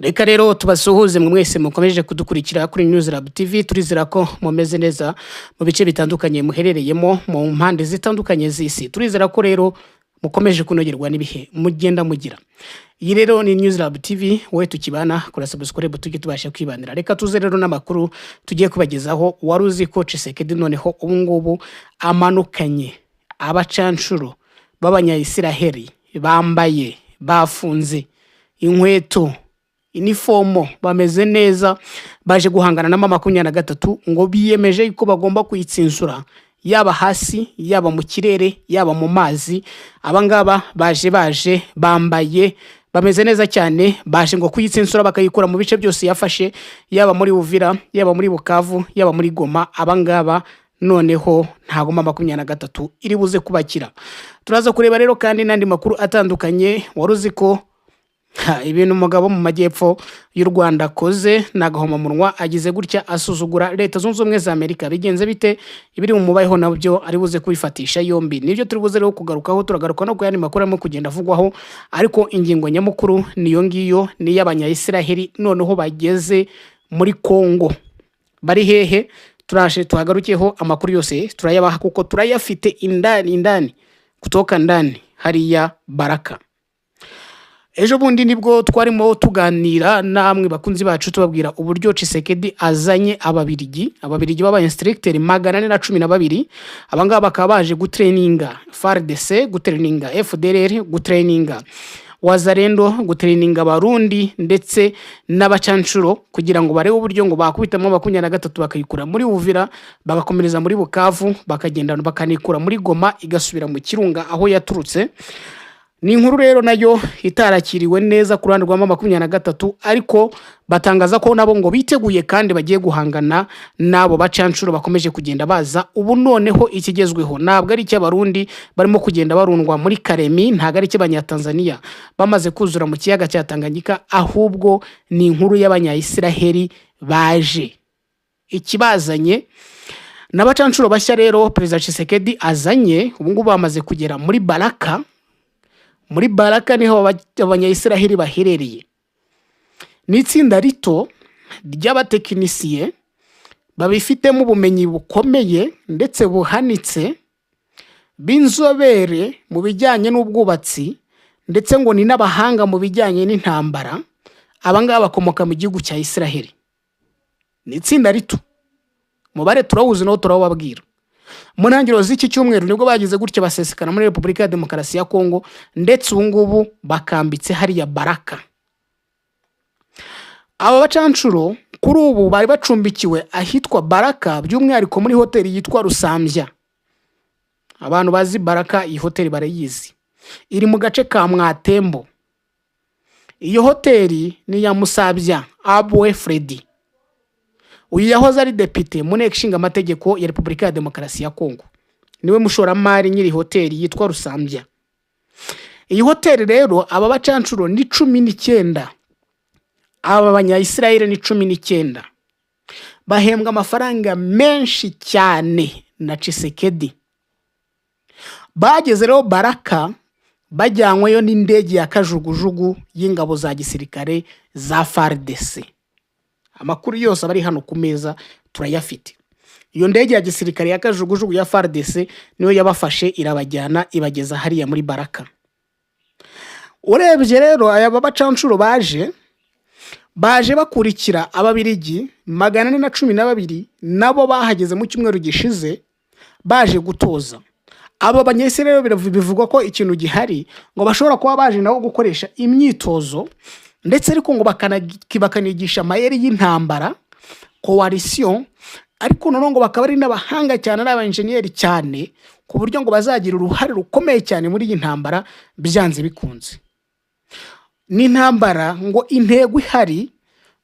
Reka rero tubasuhuze mwe mwese mukomeje kudukurikira kuri News Lab TV. Turizera ko mumeze neza mu bice bitandukanye muherereyemo, mu mpande zitandukanye z'isi. Turizera ko rero mukomeje kunogerwa n'ibihe mugenda mugira. Iyi rero ni News Lab TV, wowe tukibana kora subscribe tujye tubasha kwibanira. Reka tuze rero n'amakuru tugiye kubagezaho. Wari uzi ko Tshisekedi noneho ubu ngubu amanukanye abacanshuro b'Abanyayisiraheli bambaye bafunze inkweto, inifomo, bameze neza, baje guhangana na M23, ngo biyemeje yuko bagomba kuyitsinsura yaba hasi, yaba mu kirere, yaba mu mazi. Abangaba baje bambaye, bameze neza cyane, baje ngo kuyitsinsura bakayikura mu bice byose yafashe, yaba muri Uvira, yaba muri Bukavu, yaba muri Goma. Abangaba noneho ntago M23 iri buze kubakira. Turaza kureba rero kandi n'andi makuru atandukanye. Wari uzi ko ibintu umugabo mu majyepfo y'u Rwanda akoze ni agahomamunwa? Agize gutya asuzugura Leta Zunze Ubumwe za Amerika. Bigenze bite? Ibiri mu mubayeho nabyo ari buze kubifatisha yombi, nibyo turi buze rero kugarukaho. Turagaruka no ku yandi makuru arimo kugenda avugwaho, ariko ingingo nyamukuru niyo ngiyo, ni iy'Abanyayisiraheli noneho bageze muri Kongo. Bari hehe? Turaje tuhagarukeho, amakuru yose turayabaha kuko turayafite indani indani, kutoka ndani hariya Baraka. Ejo bundi nibwo twarimo tuganira namwe bakunzi bacu, tubabwira uburyo Tshisekedi azanye Ababirigi b'aba instructeur 412. Abangaba bakaba baje gutraininga FARDC, gutraininga FDLR, gutraininga Wazalendo, gutraininga Abarundi ndetse n'abacanshuro, kugira ngo barebe uburyo ngo bakubitamo 23 bakayikura muri Uvira, bagakomereza muri Bukavu, bakagenda bakanikura muri Goma, igasubira mu Kirunga aho yaturutse. Ni inkuru rero nayo itarakiriwe neza ku ruhande rwa M23, ariko batangaza ko nabo ngo biteguye kandi bagiye guhangana n'abo bacanshuro bakomeje kugenda baza. Ubu noneho ikigezweho ntabwo ari icy'Abarundi barimo kugenda barundwa muri Karemi, ntabwo ari icy'Abanyatanzaniya bamaze kuzura mu kiyaga cya Tanganyika, ahubwo ni inkuru y'Abanyayisiraheli baje. Ikibazanye n'abacanshuro bashya rero Perezida Tshisekedi azanye, ubu ngubu bamaze kugera muri Baraka. Muri Baraka niho Abanyayisiraheli baherereye. Ni itsinda rito ry'abatekinisiye babifitemo ubumenyi bukomeye ndetse buhanitse, b'inzobere mu bijyanye n'ubwubatsi, ndetse ngo ni n'abahanga mu bijyanye n'intambara. Aba ngaba bakomoka mu gihugu cya Isiraheli. Ni itsinda rito, umubare turawuzi nawo turawubabwira. Mu ntangiriro z'iki cyumweru nibwo bagize gutya basesekara muri Repubulika ya Demokarasi ya Kongo, ndetse ubu ngubu bakambitse hariya Baraka. Aba bacanshuro kuri ubu bari bacumbikiwe ahitwa Baraka, by'umwihariko muri hoteli yitwa Rusambya. Abantu bazi Baraka, iyi hoteli barayizi, iri mu gace ka Mwatembo. Iyo hoteli ni iya Musabya Abwe Fredi. Uyu yahoze ari depite mu Nteko Ishinga Amategeko ya Repubulika ya Demokarasi ya Kongo, niwe mushoramari nyiri hoteli yitwa Rusambya. Iyi hoteli rero, aba bacanshuro ni 19, aba Banyayisiraheli ni 19, bahembwa amafaranga menshi cyane na Tshisekedi. Bageze rero Baraka bajyanyweyo n'indege ya kajugujugu y'ingabo za gisirikare za FARDC. Amakuru yose aba ari hano ku meza turayafite. Iyo ndege ya gisirikare ya kajugujugu ya FARDC niyo yabafashe, irabajyana, ibageza hariya muri Baraka. Urebye rero aya bacanshuro baje bakurikira Ababirigi 412, nabo bahageze mu cyumweru gishize baje gutoza abo Banyesirayeli. Rero bivugwa ko ikintu gihari, ngo bashobora kuba baje nabo gukoresha imyitozo, ndetse ariko ngo bakanigisha amayeri y'intambara, coalition, ariko noneho ngo bakaba ari n'abahanga cyane, ari abayenjeniyeri cyane, ku buryo ngo bazagira uruhare rukomeye cyane muri iyi ntambara byanze bikunze. Ni intambara ngo intego ihari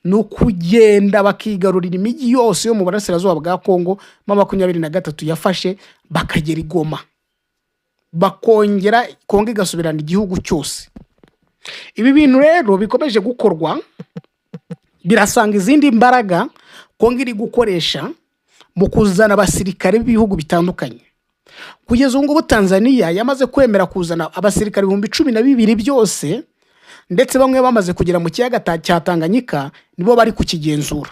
ni ukugenda bakigarurira imijyi yose yo mu burasirazuba bwa Kongo M23 yafashe, bakagera i Goma, bakongera Kongo igasubirana igihugu cyose. Ibi bintu rero bikomeje gukorwa birasanga izindi mbaraga Kongo iri gukoresha mu kuzana abasirikare b'ibihugu bitandukanye. Kugeza ubu ngubu Tanzania yamaze kwemera kuzana abasirikare 12,000 byose. Ndetse bamwe bamaze kugera mu kiyaga cya Tanganyika, nibo bari kukigenzura,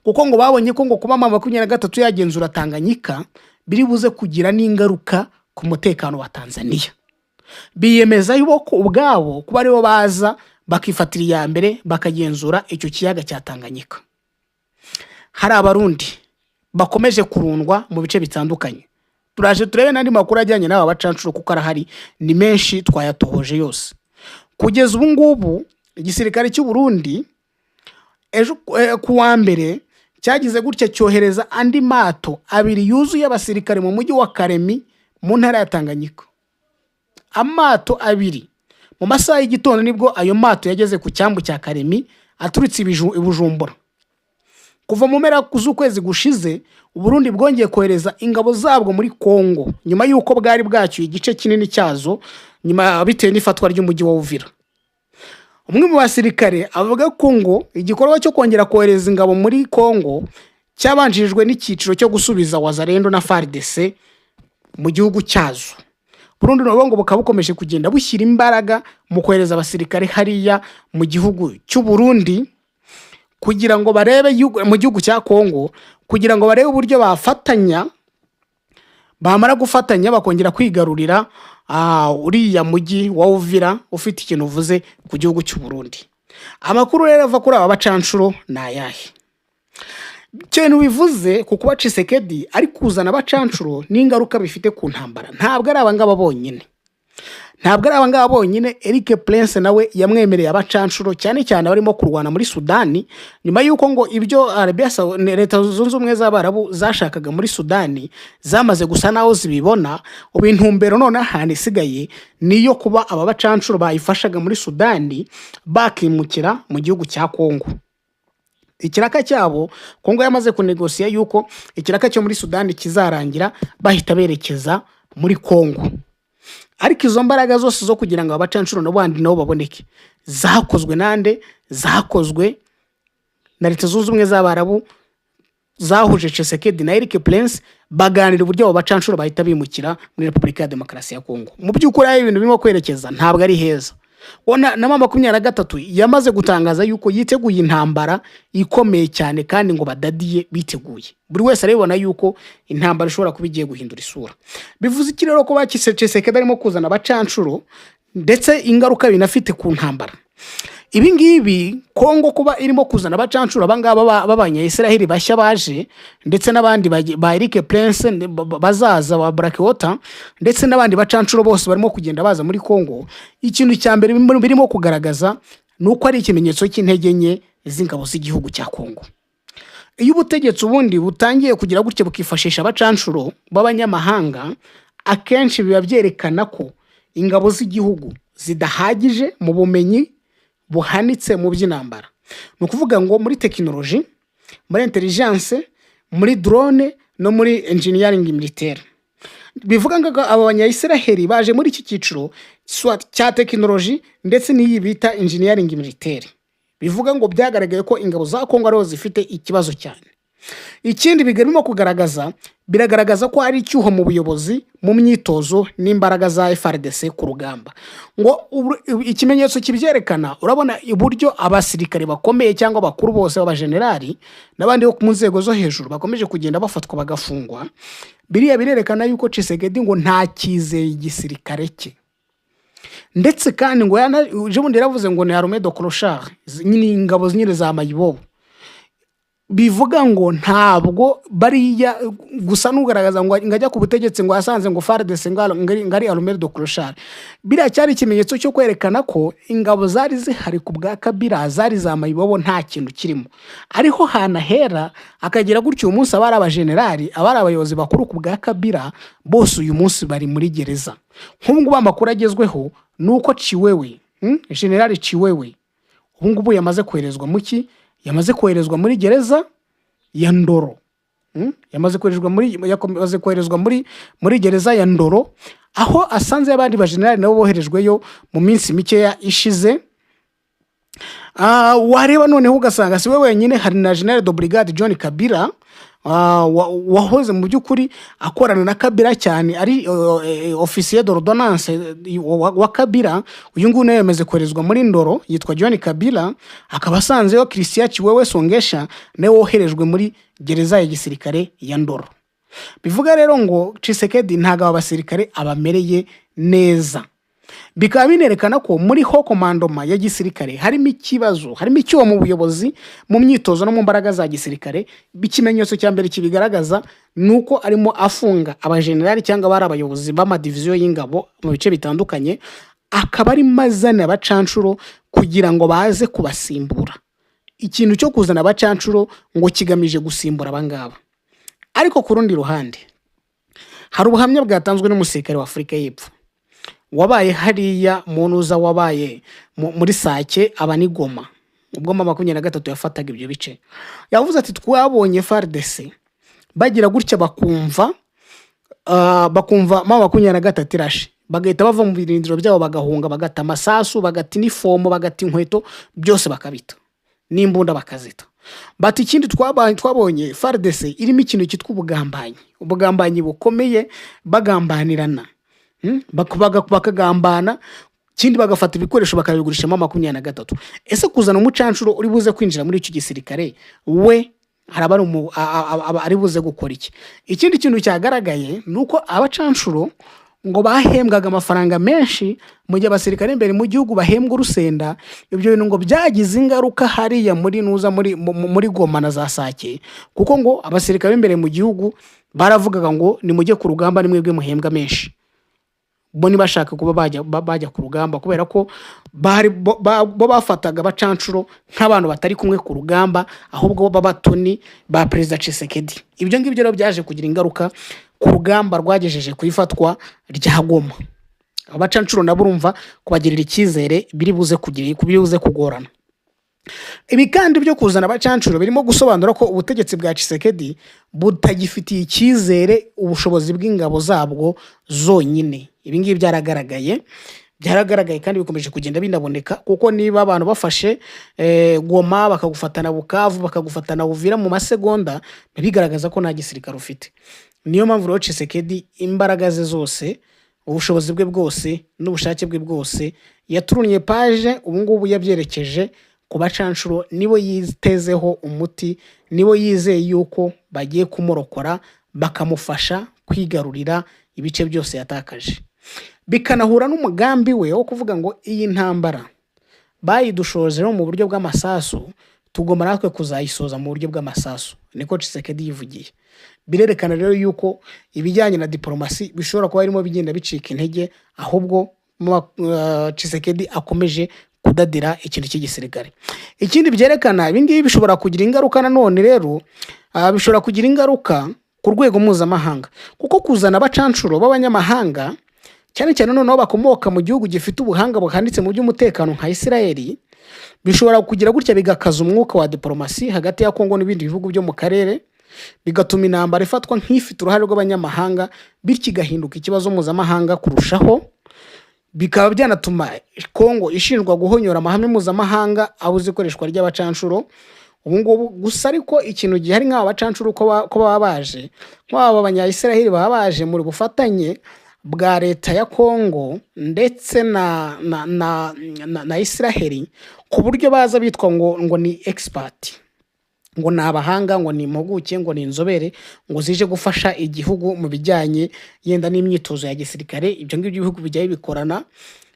kuko ngo babonye ko ngo kuba M23 yagenzura Tanganyika biri buze kugira n'ingaruka ku mutekano wa Tanzania. Biyemeza yuko ubwabo kuba aribo baza bakifatira iya mbere, bakagenzura icyo kiyaga cya Tanganyika. Hari Abarundi bakomeje kurundwa mu bice bitandukanye. Turaje turebe n'andi makuru ajyanye n'aba bacanshuro, kuko arahari ni menshi, twayatohoje yose. Kugeza ubu ngubu igisirikare cy'u Burundi ejo ku wa mbere cyagize gutya cyohereza andi mato abiri yuzuye abasirikare mu mujyi wa Karemi mu ntara ya Tanganyika. Amato abiri, mu masaha y'igitondo nibwo ayo mato yageze ku cyambu cya Karemi aturutse i Bujumbura. Kuva mu mpera z'ukwezi gushize, Uburundi bwongeye kohereza ingabo zabwo muri Kongo nyuma y'uko bwari bwacyuye igice kinini cyazo nyuma bitewe n'ifatwa ry'umujyi wa Uvira. Umwe mu basirikare avuga ko ngo igikorwa cyo kongera kohereza ingabo muri Kongo cyabanjirijwe n'icyiciro cyo gusubiza Wazalendo na FARDC mu gihugu cyazo. Burundi nabwo ngo bukaba bukomeje kugenda bushyira imbaraga mu kohereza abasirikare hariya mu gihugu cy'u Burundi kugira ngo barebe mu gihugu cya Kongo, kugira ngo barebe uburyo bafatanya, bamara gufatanya bakongera kwigarurira uriya mujyi wa Uvira ufite ikintu uvuze ku gihugu cy'u Burundi. Amakuru rero ava kuri aba bacanshuro ni ayahe? Ikintu bivuze ku kuba Tshisekedi ari kuzana abacanshuro n'ingaruka bifite ku ntambara, ntabwo ari abangaba bonyine, ntabwo ari abangaba bonyine. Eric Prince nawe yamwemereye abacanshuro, cyane cyane barimo kurwana muri Sudani, nyuma y'uko ngo ibyo Leta Zunze Ubumwe z'Abarabu zashakaga muri Sudani zamaze gusa naho zibibona. Ubu intumbero none ahantu isigaye niyo kuba aba bacanshuro bayifashaga muri Sudani bakimukira mu gihugu cya Kongo. Ikiraka cyabo, Kongo yamaze kunegosiya yuko ikiraka cyo muri Sudani kizarangira bahita berekeza muri Kongo. Ariko izo mbaraga zose zo kugira ngo abacanshuro nabo bandi nabo baboneke zakozwe nande? Zakozwe na Leta Zunze Ubumwe z'Abarabu, zahuje Tshisekedi na Eric Prince, baganira uburyo abo bacanshuro bahita bimukira muri Repubulika ya Demokarasi ya Kongo. Mu by'ukuri, aho ibintu birimo kwerekeza ntabwo ari heza. Na M23 yamaze gutangaza yuko yiteguye intambara ikomeye cyane, kandi ngo badadiye biteguye. Buri wese arabibona yuko intambara ishobora kuba igiye guhindura isura. Bivuze iki rero ko bakise Tshisekedi arimo kuzana abacanshuro, ndetse ingaruka binafite ku ntambara? Ibi ngibi, Kongo kuba irimo kuzana abacanshuro abangaba b'Abanyayisiraheli bashya baje, ndetse n'abandi ba Eric Prince bazaza ba Blackwater, ndetse n'abandi bacanshuro bose barimo kugenda baza muri Kongo, ikintu cya mbere birimo kugaragaza ni uko ari ikimenyetso cy'intege nke z'ingabo z'igihugu cya Kongo. Iyo ubutegetsi ubundi butangiye kugira gutya bukifashisha abacanshuro b'abanyamahanga, akenshi biba byerekana ko ingabo z'igihugu zidahagije mu bumenyi buhanitse mu by'intambara, ni ukuvuga ngo muri tekinoloji, muri intelligence, muri drone no muri engineering militaire. Bivuga ngo aba Banyayisiraheli baje muri iki cyiciro cya tekinoloji ndetse n'iyi bita engineering militaire. Bivuga ngo byagaragaye ko ingabo za Kongo ariho zifite ikibazo cyane. Ikindi birimo kugaragaza, biragaragaza ko hari icyuho mu buyobozi, mu myitozo n'imbaraga za FARDC ku rugamba. Ngo ikimenyetso kibyerekana, urabona uburyo abasirikare bakomeye cyangwa abakuru bose b'abajenerali n'abandi bo mu nzego zo hejuru bakomeje kugenda bafatwa bagafungwa. Biriya birerekana yuko Tshisekedi ngo ntakizeye igisirikare cye. Ndetse kandi ngo ejo bundi yaravuze ngo ni armée de clochard, nyine ingabo nyine za mayibobo. Bivuga ngo ntabwo bariya gusa n'ugaragaza ngo ajya ku butegetsi ngo yasanze ngo FARDC ngo ari armée de clochard. Biriya cyari ikimenyetso cyo kwerekana ko ingabo zari zihari ku bwa Kabila zari za mayibobo, nta kintu kirimo. Ariho hantu ahera akagera gutyo, uyu munsi abari abajenerali, abari abayobozi bakuru ku bwa Kabila bose uyu munsi bari muri gereza. Nk'ubu ngubu amakuru agezweho ni uko Ciwewe, Generali Ciwewe, ubu ngubu yamaze koherezwa mu ki? Yamaze koherezwa muri gereza ya Ndoro. Yamaze koherezwa muri gereza ya Ndoro, aho asanze abandi bajenerali nabo boherejweyo mu minsi mikeya ishize. Wareba noneho ugasanga si we wenyine, hari na General de Brigade John Kabila. wahoze mu by'ukuri akorana na Kabila cyane, ari officier d'ordonnance wa Kabila. Uyu nguyu nawe yamaze koherezwa muri Ndolo, yitwa John Kabila, akaba asanzeyo Christian Chiwewe Songesha, nawe woherejwe muri gereza ya gisirikare ya Ndolo. Bivuga rero ngo Tshisekedi ntabwo aba basirikare abamereye neza. Bikaba binerekana ko muri haut commandement ya gisirikare harimo ikibazo, harimo icyuho mu buyobozi, mu myitozo no mu mbaraga za gisirikare. Ikimenyetso cya mbere kibigaragaza ni uko arimo afunga abajenerali cyangwa bari abayobozi b'amadiviziyo y'ingabo mu bice bitandukanye, akaba arimo azana abacanshuro kugira ngo baze kubasimbura. Ikintu cyo kuzana abacanshuro ngo kigamije gusimbura abangaba. Ariko ku rundi ruhande hari ubuhamya bwatanzwe n'umusirikare wa Afurika y'Epfo wabaye hariya mu ntuza, wabaye muri Sake, aba ni Goma ubwo M23 yafataga ibyo bice. Yavuze ati: "Twabonye FARDC bagira gutya bakumva M23 irashe, bagahita bava mu birindiro byabo bagahunga, bagata amasasu, bagata inifomo, bagata inkweto, byose bakabita n'imbunda bakazita." Bati: "Ikindi twabonye FARDC irimo ikintu cyitwa ubugambanyi, ubugambanyi bukomeye, bagambanirana, bakagambana. Ikindi bagafata ibikoresho bakabigurishamo 23." Ese kuzana umucanshuro uri buze kwinjira muri icyo gisirikare, we haraba ari buze gukora iki? Ikindi kintu cyagaragaye ni uko abacanshuro ngo bahembwaga amafaranga menshi, mu gihe abasirikare imbere mu gihugu bahembwa urusenda. Ibyo bintu ngo byagize ingaruka hariya muri nuza muri Goma na za Sake, kuko ngo abasirikare b'imbere mu gihugu baravugaga ngo: "Nimujye ku rugamba, ni mwebwe muhembwa menshi." Bo ntibashaka kuba bajya ku rugamba, kubera ko bari bo bafataga abacanshuro nk'abantu batari kumwe ku rugamba, ahubwo b'abatoni ba Perezida Tshisekedi. Ibyo ngibyo rero byaje kugira ingaruka ku rugamba rwagejeje ku ifatwa rya Goma. Abacanshuro nabo urumva kubagirira icyizere biri buze kugorana. Ibi kandi byo kuzana abacanshuro birimo gusobanura ko ubutegetsi bwa Tshisekedi butagifitiye icyizere ubushobozi bw'ingabo zabwo zonyine. Ibi ngibi byaragaragaye, kandi bikomeje kugenda binaboneka, kuko niba abantu bafashe Goma, bakagufatana Bukavu, bakagufatana Uvira mu masegonda, biba bigaragaza ko nta gisirikare ufite. Niyo mpamvu rero Tshisekedi imbaraga ze zose, ubushobozi bwe bwose n'ubushake bwe bwose yaturunye page, ubu ngubu yabyerekeje ku bacanshuro. Nibo yitezeho umuti, nibo yizeye yuko bagiye kumurokora, bakamufasha kwigarurira ibice byose yatakaje, bikanahura n'umugambi we wo kuvuga ngo iyi ntambara bayidushoje mu buryo bw'amasasu, tugomba natwe kuzayisoza mu buryo bw'amasasu. Niko Tshisekedi yivugiye. Birerekana rero yuko ibijyanye na diporomasi bishobora kuba birimo bigenda bicika intege, ahubwo Tshisekedi akomeje kudadira ikintu cy'igisirikare. Ikindi byerekana, ibi ngibi bishobora kugira ingaruka nanone rero, bishobora kugira ingaruka ku rwego mpuzamahanga, kuko kuzana abacanshuro b'abanyamahanga, cyane cyane noneho bakomoka mu gihugu gifite ubuhanga buhanitse mu by'umutekano nka Isirayeli, bishobora kugira gutya bigakaza umwuka wa diporomasi hagati ya Kongo n'ibindi bihugu byo mu karere, bigatuma intambara ifatwa nk'ifite uruhare rw'abanyamahanga, bityo igahinduka ikibazo mpuzamahanga kurushaho. Bikaba byanatuma Kongo ishinjwa guhonyora amahame mpuzamahanga abuza ikoreshwa ry'abacanshuro ubu ngubu gusa. Ariko ikintu gihari, nk'aba bacanshuro ko baba baje, nk'aba banyayisiraheli baba baje mu bufatanye bwa leta ya Kongo ndetse na Isiraheli, ku buryo baza bitwa ngo ni expert, ngo ni abahanga, ngo ni impuguke, ngo ni inzobere, ngo zije gufasha igihugu mu bijyanye yenda n'imyitozo ya gisirikare. Ibyo ngibyo ibihugu bijya bibikorana,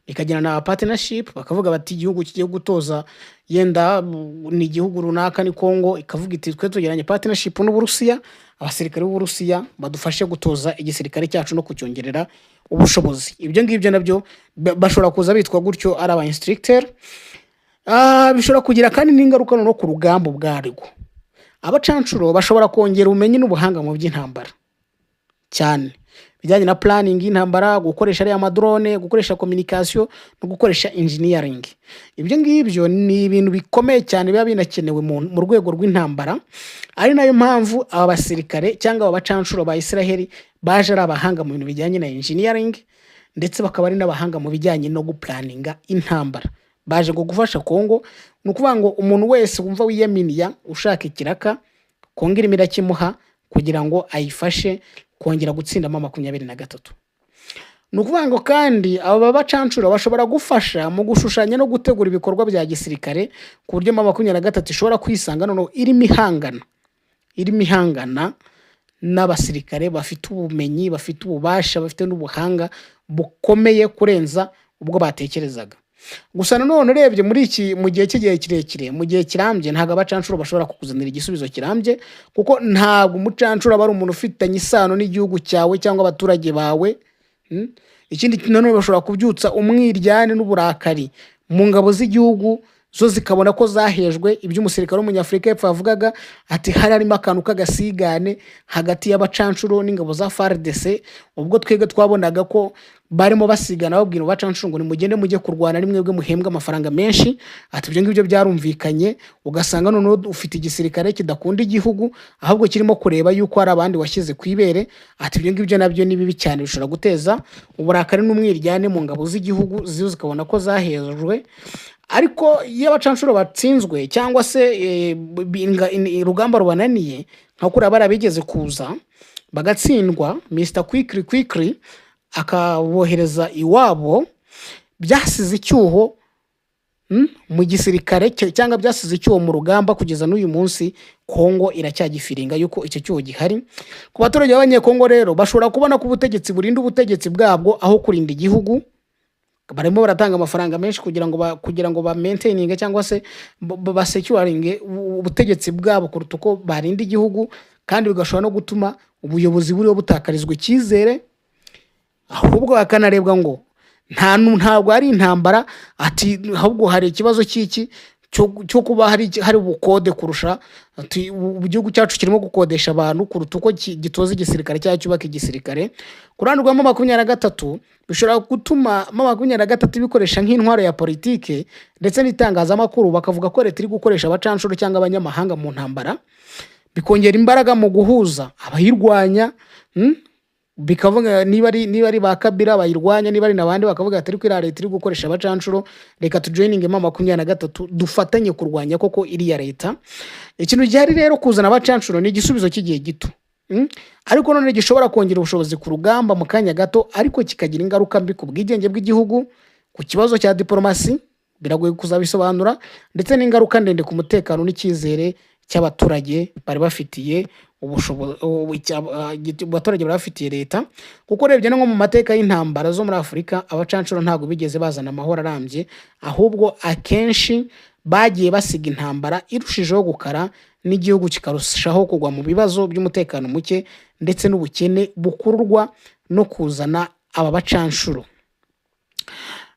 bikagirana na partnership, bakavuga bati igihugu kigiye gutoza yenda ni igihugu runaka, ni Kongo ikavuga iti twe tugiranye partnership n'Uburusiya, abasirikare b'Uburusiya badufashe gutoza igisirikare cyacu no kucyongerera ubushobozi. Ibyo ngibyo nabyo bashobora kuza bitwa gutyo, ari aba instructeur. Bishobora kugira kandi n'ingaruka no ku rugamba ubwarwo. Abacanshuro bashobora kongera ubumenyi n'ubuhanga mu by'intambara, cyane bijyanye na planning y'intambara, gukoresha ariya madrone, gukoresha communication no gukoresha engineering. Ibyo ngibyo ni ibintu bikomeye cyane biba binakenewe mu rwego rw'intambara, ari nayo mpamvu aba basirikare cyangwa aba bacanshuro ba Isiraheli baje ari abahanga mu bintu bijyanye na engineering, ndetse bakaba ari n'abahanga mu bijyanye no guplanninga intambara. Baje ngo gufasha Kongo. Ni ukuvuga ngo umuntu wese wumva wiyaminiya ushaka ikiraka, Kongo irimo irakimuha. kugira ngo ayifashe kongera gutsindamo 23. Ni ukuvuga ngo kandi aba bacancuro bashobora gufasha mu gushushanya no gutegura ibikorwa bya gisirikare, ku buryo M23 ishobora kwisanga noneho irimo ihangana n'abasirikare bafite ubumenyi, bafite ububasha, bafite n'ubuhanga bukomeye kurenza ubwo batekerezaga. Gusa nanone urebye muri iki, mu gihe cy'igihe kirekire, mu gihe kirambye, ntabwo abacancuro bashobora kukuzanira igisubizo kirambye, kuko ntabwo umucancuro aba ari umuntu ufitanye isano n'igihugu cyawe cyangwa abaturage bawe. Ikindi nanone, bashobora kubyutsa umwiryane n'uburakari mu ngabo z'igihugu, zo zikabona ko zahejwe. Ibyo umusirikare w'Umunyafurika y'Epfo yavugaga ati hari harimo akantu k'agasigane hagati y'abacancuro n'ingabo za FARDC, ubwo twebwe twabonaga ko barimo basigana, babwira abacancuro ngo nimugende mujye kurwana, ari mwebwe muhembwa amafaranga menshi. Ati ibyo ngibyo byarumvikanye. Ugasanga noneho ufite igisirikare kidakunda igihugu, ahubwo kirimo kureba yuko hari abandi washyize ku ibere. Ati ibyo ngibyo nabyo ni bibi cyane, bishobora guteza uburakari n'umwiryane mu ngabo z'igihugu, zo zikabona ko zahejwe. Ariko iyo abacancuro batsinzwe cyangwa se urugamba rubananiye, nka kuriya bariya bigeze kuza bagatsindwa, Mr Quickly Quickly akabohereza iwabo, byasize icyuho mu gisirikare cye, cyangwa byasize icyuho mu rugamba. Kugeza n'uyu munsi Kongo iracyagifiringa yuko icyo cyuho gihari. Ku baturage b'Abanyekongo rero, bashobora kubona ko ubutegetsi burinda ubutegetsi bwabwo aho kurinda igihugu. Barimo baratanga amafaranga menshi kugira ngo ba maintaininge cyangwa se basecuringe ubutegetsi bwabo kuruta uko barinda igihugu, kandi bigashobora no gutuma ubuyobozi buriho butakarizwa icyizere, ahubwo hakanarebwa ngo ntabwo ari intambara, ati ahubwo hari ikibazo cy'iki cyo kuba hari ubukode kurusha, ati ubu igihugu cyacu kirimo gukodesha abantu kuruta uko gitoza igisirikare cyangwa cyubaka igisirikare. Ku ruhande rwa M23, bishobora gutuma M23 ibikoresha nk'intwaro ya politike, ndetse n'itangazamakuru bakavuga ko leta iri gukoresha abacanshuro cyangwa abanyamahanga mu ntambara, bikongera imbaraga mu guhuza abayirwanya, Bikavuga niba ari ba Kabila bayirwanya, niba ari n'abandi, bakavuga ati ariko iriya leta iri gukoresha abacanshuro, reka tujoininge M23 dufatanye kurwanya koko iriya leta. Ikintu gihari rero, kuzana abacanshuro ni igisubizo cy'igihe gito, Ariko none gishobora kongera ubushobozi ku rugamba mu kanya gato, ariko kikagira ingaruka mbi ku bwigenge bw'igihugu, ku kibazo cya diporomasi, biragoye kuzabisobanura, ndetse n'ingaruka ndende ku mutekano n'icyizere cy'abaturage bari bafitiye ubushobozi, abaturage bari bafitiye leta. Kuko urebye no nko mu mateka y'intambara zo muri Afurika, abacanshuro ntabwo bigeze bazana amahoro arambye, ahubwo akenshi bagiye basiga intambara irushijeho gukara, n'igihugu kikarushaho kugwa mu bibazo by'umutekano muke ndetse n'ubukene bukururwa no kuzana aba bacanshuro.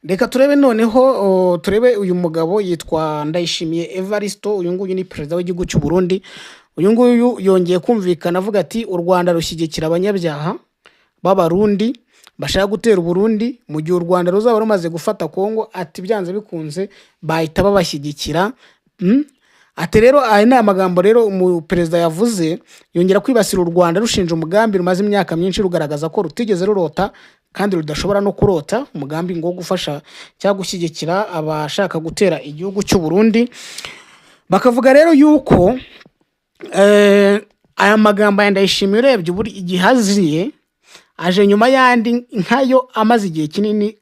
Reka turebe noneho, turebe uyu mugabo yitwa Ndayishimiye Evaristo. Uyu nguyu ni perezida w'igihugu cy'u Burundi. Uyu nguyu yongeye kumvikana avuga ati u Rwanda rushyigikira abanyabyaha b'Abarundi bashaka gutera Uburundi mu gihe u Rwanda ruzaba rumaze gufata Kongo. Ati byanze bikunze bahita babashyigikira. Ati rero aya ni amagambo rero umuperezida yavuze, yongera kwibasira u Rwanda, rushinja umugambi rumaze imyaka myinshi rugaragaza ko rutigeze rurota kandi rudashobora no kurota, umugambi ngo wo gufasha cyangwa gushyigikira abashaka gutera igihugu cy'u Burundi. Bakavuga rero yuko aya magambo ya Ndayishimiye, urebye ubu igihe aziye, aje nyuma y'andi nkayo amaze igihe kinini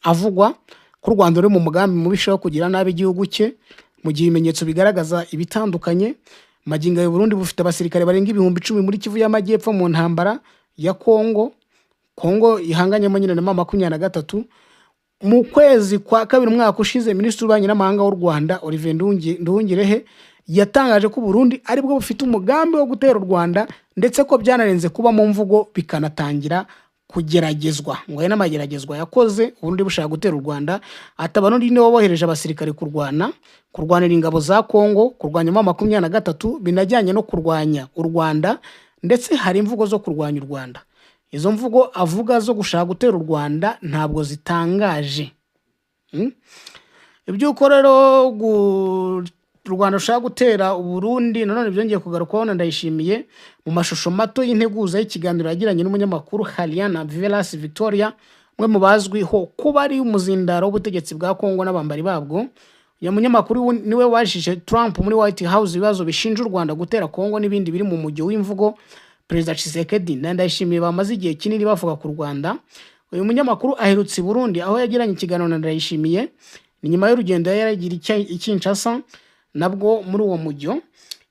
avugwa ko u Rwanda ruri mu mugambi mubisha wo kugira nabi igihugu cye, mu gihe ibimenyetso bigaragaza ibitandukanye. Magingo aya Burundi bufite abasirikare barenga 10,000 muri Kivu y'Amajyepfo mu ntambara ya Kongo, Kongo ihanganyemo nyine na M23. Mu kwezi kwa kabiri umwaka ushize, Minisitiri w'Ububanyi n'Amahanga w'u Rwanda Olivier Nduhungirehe yatangaje ko Burundi aribwo bufite umugambi wo gutera u Rwanda, ndetse ko byanarenze kuba mu mvugo bikanatangira kugeragezwa, ngo aya n'amageragezwa yakoze Uburundi bushaka gutera u Rwanda. Ati Abarundi nibo bohereje abasirikare kurwana, kurwanira ingabo za Kongo, kurwanya M23, binajyanye no kurwanya u Rwanda, ndetse hari imvugo zo kurwanya u Rwanda. Izo mvugo avuga zo gushaka gutera u Rwanda ntabwo zitangaje. Iby'uko rero u Rwanda rushaka gutera Uburundi nanone byongeye kugarukwaho na Ndayishimiye mu mashusho mato y'integuza y'ikiganiro yagiranye n'umunyamakuru Hariana Velas Victoria, umwe mu bazwiho kuba ari umuzindaro w'ubutegetsi bwa Kongo n'abambari babwo. Uyu munyamakuru niwe wajije Trump muri White House ibibazo bishinja u Rwanda gutera Kongo n'ibindi biri mu mujyo w'imvugo Perezida Tshisekedi na Ndayishimiye bamaze igihe kinini bavuga ku Rwanda. Uyu munyamakuru aherutse i Burundi, aho yagiranye ikiganiro na Ndayishimiye. Ni nyuma y'urugendo yari yaragira i Kinshasa nabwo muri uwo mujyo.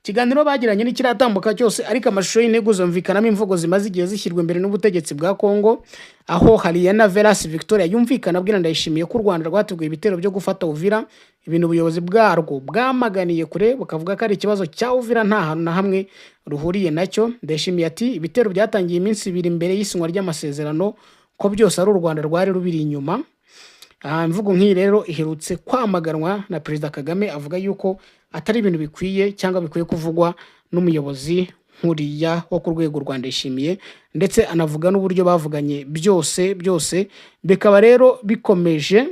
Ikiganiro bagiranye ntikiratambuka cyose, ariko amashusho y'intego zumvikanamo imvugo zimaze igihe zishyirwa imbere n'ubutegetsi bwa Kongo, aho Hariyana Velas Victoria yumvikana abwira Ndayishimiye ko u Rwanda rwateguye ibitero byo gufata Uvira, ibintu ubuyobozi bwarwo bwamaganiye kure, bukavuga ko ari ikibazo cya Uvira nta hantu na hamwe ruhuriye nacyo. Ndayishimiye ati ibitero byatangiye iminsi 2 mbere y'isinywa ry'amasezerano, ko byose ari u Rwanda rwari rubiri inyuma. Imvugo nk'iyi rero iherutse kwamaganwa na Perezida Kagame, avuga yuko atari ibintu bikwiye cyangwa bikwiye kuvugwa n'umuyobozi nkuriya wo ku rwego rwa Ndayishimiye, ndetse anavuga n'uburyo bavuganye byose byose bikaba rero bikomeje.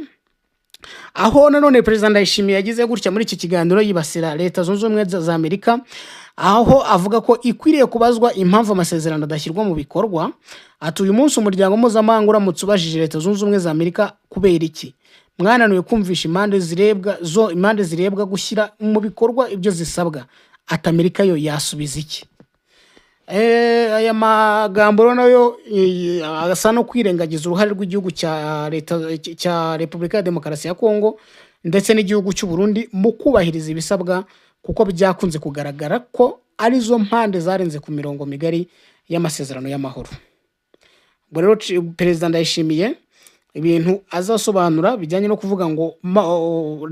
Aho nanone Perezida Ndayishimiye yagize gutya muri iki kiganiro yibasira Leta Zunze Ubumwe za Amerika, aho avuga ko ikwiriye kubazwa impamvu amasezerano adashyirwa mu bikorwa. Ati uyu munsi umuryango mpuzamahanga uramutse ubajije Leta Zunze Ubumwe za Amerika, kubera iki mwananiwe kumvisha impande zirebwa zo, impande zirebwa gushyira mu bikorwa ibyo zisabwa? Ati Amerika yo yasubiza iki? Aya magambo rero nayo asa no kwirengagiza uruhare rw'igihugu cya leta cya Repubulika ya Demokarasi ya Kongo ndetse n'igihugu cy'u Burundi mu kubahiriza ibisabwa, kuko byakunze kugaragara ko arizo mpande zarenze ku mirongo migari y'amasezerano y'amahoro. Ubwo rero Perezida Ndayishimiye ibintu azasobanura bijyanye no kuvuga ngo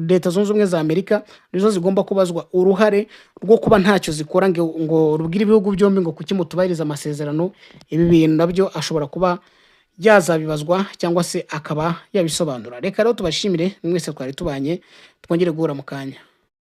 Leta Zunze Ubumwe za Amerika nizo zigomba kubazwa uruhare rwo kuba ntacyo zikora ngo rubwire ibihugu byombi ngo kuki mutubahiriza amasezerano, ibi bintu nabyo ashobora kuba yazabibazwa cyangwa se akaba yabisobanura. Reka rero tubashimire mwese twari tubanye, twongere guhura mu kanya.